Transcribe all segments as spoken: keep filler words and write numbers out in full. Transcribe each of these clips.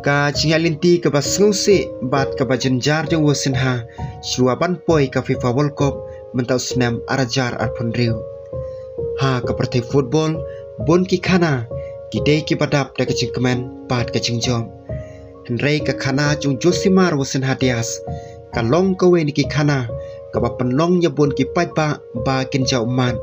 Ka jingïaid lynti kaba sngewsih bad kaba jynjar jong u Sinha shuwa ban poi ka FIFA World Cup mynta u snem ar hajar arphew hynriew. Ha ka pyrthei football, bun ki khana ki dei kiba dap da ka jingkmen bad ka jingjop. Hynrei ka khana jong u Josimar Sinha Diaz ka long kawei na ki khana kaba pynlong ïa bun ki paidbah ba kin jaw ummat.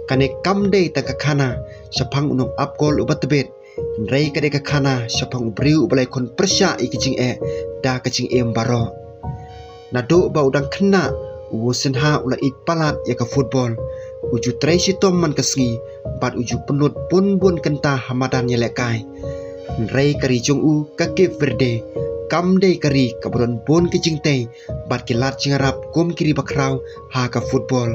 Kane kam dei tang ka khana shaphang u nongap gol uba tbit, hynrei ka dei ka khana shaphang u briew uba la ïakhun pyrshah ïa ki jingeh da ka jingim baroh. Naduh ba u dang khynnah, u Sinha u la ïeit palat ïa ka football. U ju trei shitom man ka sngi bad u ju pynlut bun bun kynta ha madan ïalehkai. Hynrei ka ri jong u, ka Cape Verde, kam dei ka ri kaba don bun ki jingtei bad ki lad jingïarap kum ki ri bakhraw ha ka football.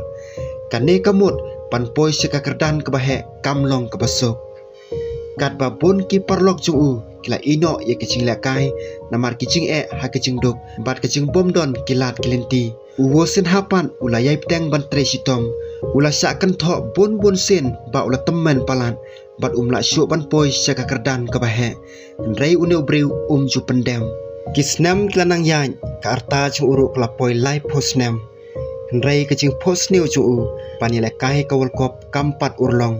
Kane ka mut ban poi sha ka kyrdan kaba heh kam long kaba suk. Katba bun ki paralok jong u ki la ïehnoh ïa ka jinglehkai namar ki jingeh ha ka jingduk bad ka jingbymdon ki lad ki lynti, u Sinha pat u la ïai bteng ban trei shitom. U la shah kynthoh bun bun sien ba u la tymmen palat bad um lah shuh ban poi sha ka kyrdan kaba heh. Hynrei une u briew um ju pyndem. Ki snem ki la nang ïaid, ka rta jong u ruh ka la poi laiphew snem. Hynrei ka jingphohsniew jong u ban ïalehkai ka World Cup kam pat urlong.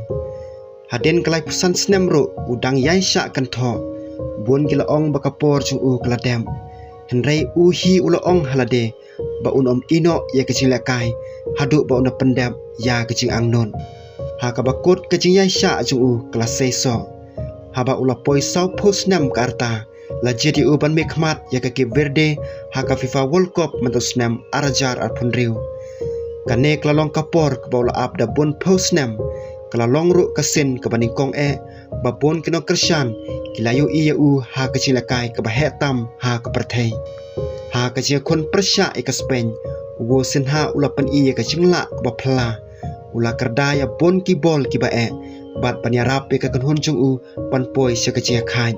Hadien ka laiphew san snem ruh u dang ïai shah kynthoh. Bun ki la ong ba ka por jong u ka la dep. Hynrei u hi u la ong ha lade ba un ym ïehnoh ïa ka jinglehkai haduh ba un da pyndep ïa ka jingangnud. Ha kaba kut ka jingïaishah jong u ka la seisoh. Haba u la poi sawphew snem ka rta, la jied ïa u ban mihkhmat ïa ka Cape Verde ha ka FIFA World Cup mynta u snem ar hajar arphew hynriew. Kane ka la long ka por kaba u la ap da bun phew snem. Ka la long ruh ka sien kaba nyngkong eh ba bun ki nongkyrshan ki la ïohi ïa u ha ka jinglehkai kaba heh tam ha ka pyrthei. Ha ka jingïakhun pyrshah ïa ka Spain, u Sinha u la pyni ïa ka jinglah kaba phylla. U la kyrda ïa bun ki bol kiba eh bad ban ïarap ïa ka kynhun jong u ban poi sha ka jingïakhaid.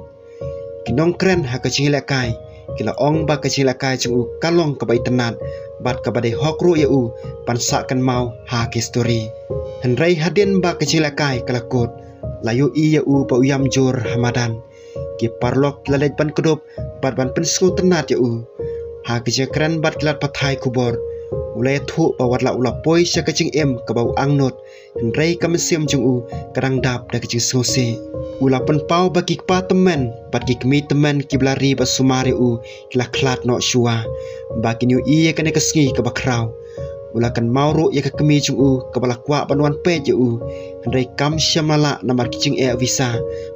Ki nongkren ha ka jingïalehkai ki la ong ba ka jingïalehkai jong u ka long kaba itynnad bad kaba dei hok ruh ïa u ban sah kynmaw ha ka histori. Hynrei hadien ba ka jingïalehkai ka la kut, la ïohi ïa u ba u ïam jur ha madan. Ki paralok ki la leit ban kdup bad ban pynsngewtynnad ïa u. Ha ka jingkren bad ki lad pathai khubor, u la ïathuh ba wat la u la poi sha ka jingim kaba u angnud, hynrei ka mynsiem jong u ka dang dap da ka jingsngewsih. U la pynpaw ba ki kpa tymmen bad ki kmie tymmen kiba la ri ba sumar ïa u ki la khlad noh shuwa, ba kin ïohi ïa kane ka sngi kaba khraw. U la kynmaw ruh ïa ka kmie jong u kaba la kwah ban wan peit ïa u, hynrei kam shym la lah namar ki jingeh visa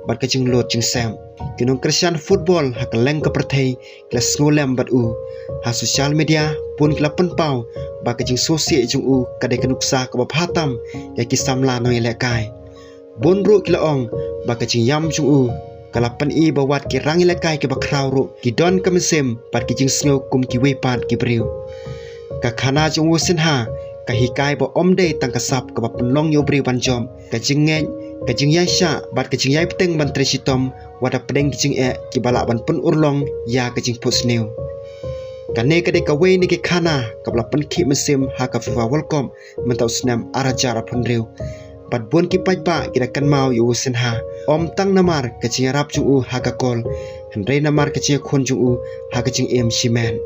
bad ka jinglut jingsep. Ki nongkyrshan football ha kylleng ka pyrthei ki la sngewlem bad u. Ha social media bun ki la pynpaw ba ka jingsngewsih jong u ka dei ka nuksa kaba bha tam ïa ki samla nongïalehkai. Bun ruh ki la ong ba ka jingïam jong u ka la pyni ba wat ki rangïalehkai kiba khraw ruh ki don ka mynsiem bad ki jingsngew kum kiwei pat ki briew. Ka khana jong u Sinha ka hikai ba ym dei tang ka sap kaba pynlong ïa u briew ban jop. Ka jingngeit, ka jingïaishah bad ka jingïaibteng ban trei shitom wat hapdeng ki jingeh kiba lah ban pynurlong ïa ka jingphohsniew. Kane ka dei kawei na ki khana kaba la pynkhih mynsiem ha ka FIFA World Cup mynta u snem ar hajar arphew hynriew. Bad bun ki paidbah ki da kynmaw ïa u Sinha, ym tang namar ka jingïarap jong u ha ka gol, hynrei namar ka jingïakhun jong u ha ka jingim shimet.